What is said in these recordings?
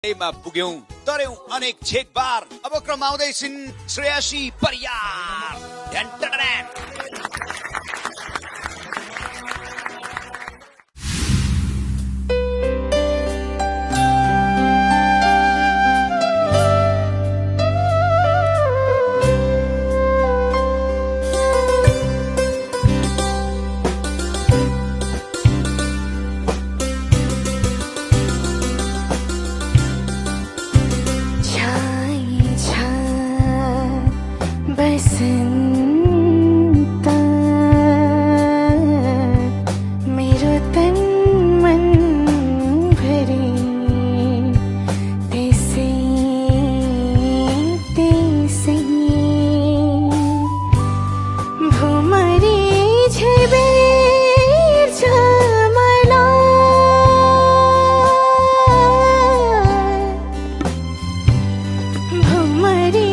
मा पुग्यौं तर्यौं अनेक छेक बार। अब क्रम आउँदैछिन् श्रेयसी परियार। बसंता मेरो तन मन भरे त्यसै त्यसै भुमरी झेबेर छ मलाई भुमरी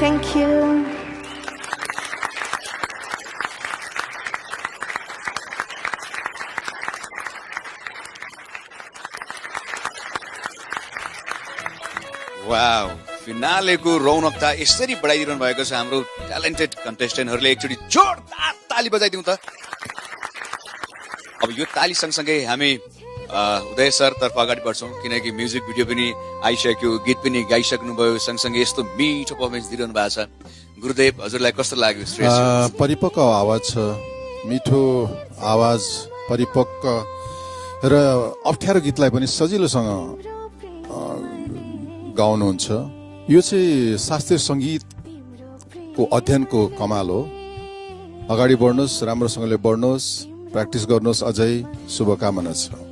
Thank you. वाउ, फिनालेको रौनकता यसरी बढाइदिनु भएको छ हाम्रो ट्यालेन्टेड कन्टेस्टेन्टहरूले। एकचोटि जोरदार ताली बजाइदिउँ त। अब यो ताली सँगसँगै हामी उदय सर तर्फ अगाडि बढ्छौँ, किनकि म्युजिक भिडियो पनि आइसक्यो, गीत पनि गाइसक्नुभयो, सँगसँगै यस्तो मिठो पर्फर्मेन्स दिइरहनु भएको छ। गुरुदेव, हजुरलाई कस्तो लाग्यो? परिपक्व आवाज छ, मिठो आवाज, परिपक्व र अप्ठ्यारो गीतलाई पनि सजिलोसँग गाउनुहुन्छ। यो चाहिँ शास्त्रीय संगीतको अध्ययनको कमाल हो। अगाडि बढ्नुहोस्, राम्रोसँगले बढ्नुहोस्, प्र्याक्टिस गर्नुहोस्, अझै शुभकामना छ।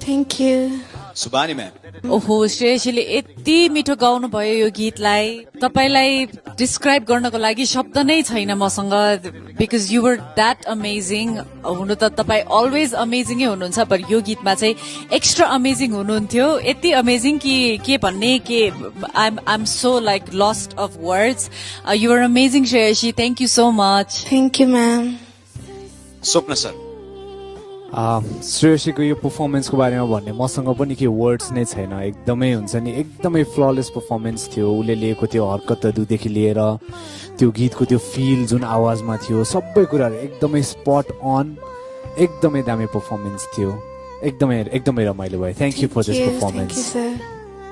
Thank you. सुबानी म्याम, ओहो, श्रेयसीले यति मिठो गाउनु भयो यो गीतलाई। तपाईलाई डिस्क्राइब गर्नको लागि शब्द नै छैन मसँग, because you were that amazing. हुनु त तपाईँ अलवेज अमेजिङै हुनुहुन्छ, पर यो गीतमा चाहिँ एक्स्ट्रा अमेजिङ हुनुहुन्थ्यो। यति अमेजिङ कि के भन्ने, के I'm so like lost of words. You are amazing Shreyasi, thank you so much. Thank you, ma'am. स्वप्न सर, श्रेयसीको यो पर्फर्मेन्सको बारेमा भन्ने मसँग पनि के वर्ड्स नै छैन। एकदमै हुन्छ नि, एकदमै फ्ललेस पर्फर्मेन्स थियो। उसले लिएको त्यो हरकतहरूदेखि लिएर त्यो गीतको त्यो फिल जुन आवाजमा थियो, सबै कुराहरू एकदमै स्पट अन, एकदमै दामी पर्फर्मेन्स थियो। एकदमै एकदमै रमाइलो भयो। Thank you for this Thank you, performance. sir.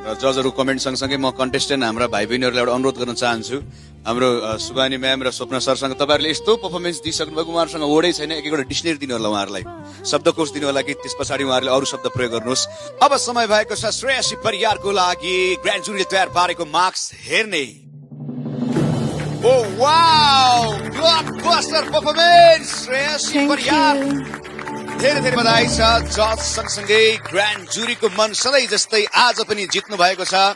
र जजहरू कमेन्ट सँगसँगै म कन्टेस्टेन्ट हाम्रा भाइ बहिनीहरूलाई एउटा अनुरोध गर्न चाहन्छु। हाम्रो सुबानी म्याम र स्वप्न सरसँग तपाईँहरूले यस्तो पर्फर्मेन्स दिइसक्नु भएको, उहाँहरूसँग वर्डै छैन, एक एकवटा डिक्सनरी दिनु होला उहाँहरूलाई, शब्दकोश दिनु होला कि त्यस पछाडि उहाँहरूले अरू शब्द प्रयोग गर्नुहोस्। अब समय भएको छ श्रेयसी परियारको लागि ग्रान्ड जुरीले तयार पारेको मार्क्स हेर्ने। Oh wow, blockbuster performance Shreyasi Thank Pariyar. you. धेरै धेरै बधाई छ। जज सँगसँगै ग्रान्ड जुरीको मन सधैँ जस्तै आज पनि जित्नु भएको छ।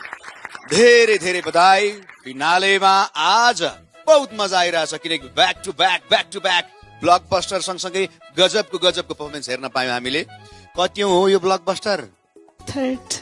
धेरै धेरै बधाई। फिनालेमा आज बहुत मजा आइरहेछ, किनकि ब्याक टु ब्याक ब्लकबस्टर सँगसँगै गजबको पर्फर्मेन्स हेर्न पायौँ हामीले। कति हो यो ब्लकबस्टर? Third.